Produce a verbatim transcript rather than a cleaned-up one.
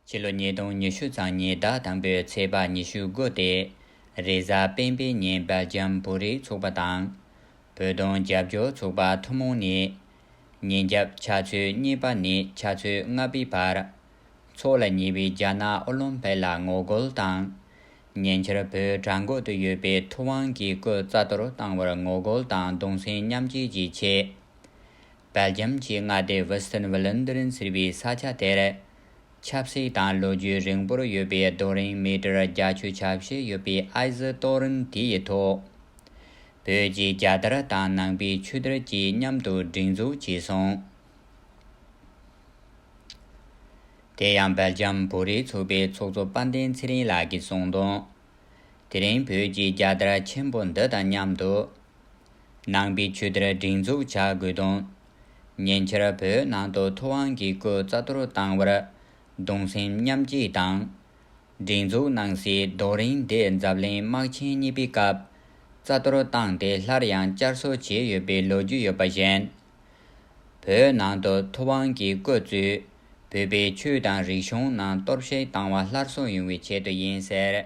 ཕྱི་ལོ་ཉིས་སྟོང་ཉི་ཤུ་རྩ་གཉིས་ཟླ་དང་པོའི་ཚེས་པ་ཉི་ཤུ་དགུ་སྟེ། རེས་གཟའ་སྤེན་པའི་ཉིན་སྦེལ་ཇམ་བོད་རིགས་ཚོགས་པ་དང་། བོད་དོན་རྒྱབ་སྐྱོར་ཚོགས་པ་ཐུན་མོང་ནས། ཉིན་རྒྱབ་ཆུ་ཚོད་གཉིས་པ་ནས་ཆུ་ཚོད་ལྔ་པའི་བར། འཚོགས་ལ་ཉེ་བའི་རྒྱ་ནག་ཨོ་ལིམ་ཕིག་ལ་ངོ་རྒོལ་དང་། ཉེ་ཆར་བོད་བྲག་འགོ་དུ་ཡོད་པའི་ཐུབ་དབང་གི་སྐུ་རྩ་གཏོར་བཏང་བར་ངོ་རྒོལ་དང་གདུང་སེམས་མཉམ་སྐྱེད་ཀྱི་ཆེད། སྦེལ་ཇམ་གྱི་མངའ་སྡེ་ཝེ་སྟན་ཝེ་ལན་ཌེ་ཟེར་བའི་ས་ཆ་དེར། ཆབ་སྲིད་དང་ལོ་རྒྱུས་རིང་པོར་ཡོད་པའི་རྡོ་རིང་མི་ཊར་བརྒྱད་ཅུ་གྱ་བཞི་ཡོད་པའི་ཨའི་ཟི་རྡོ་རིང་དེ་ཡི་ཐོག་བོད་ཀྱི་རྒྱལ་དར་དང་ནང་པའི་ཆོས་དར་གྱིས་མཉམ་དུ་སྒྲེང་འཛུགས་བྱས་སོང་། དེ་ཡང་སྦེལ་ཇམ་བོད་རིགས་ཚོགས་པའི་ཚོགས་གཙོ་དཔལ་ལྡན་ཚེ་རིང་ལགས་ཀྱིས་གསུངས་དོན། དེ་རིང་བོད་ཀྱི་རྒྱལ་དར་ཆེན་པོ་འདི་དང་མཉམ་དུ། ནང་པའི་ཆོས་དར་སྒྲེང་འཛུགས་བྱ་དགོས་དོན། ཉེ་ཆར་བོད་ནང་དུ་ཐུབ་དབང་གི་སྐུ་རྩ་གཏོར་བཏང་བར་གདུང་སེམས་མཉམ་སྐྱེད་དང་། སྒྲེང་འཛུགས་གནང་སའི་རྡོ་རིང་དེ་འཛམ་གླིང་དམག་ཆེན་གཉིས་པའི་སྐབས་རྩ་གཏོར་བཏང་སྟེ་སླར་ཡང་བསྐྱར་གསོ་བྱས་ཡོད་པའི་ལོ་རྒྱུས་ཡོད་པ་བཞིན། བོད་ནང་དུ་ཐུབ་དབང་གི་སྐུ་གཙོས་བོད་པའི་ཆོས་དང་རིག་གཞུང་ནང་གཏོར་བཤིག་བཏང་བ་སླར་གསོ་ཡོང་བའི་ཆེད་དུ་ཡིན་ཟེར།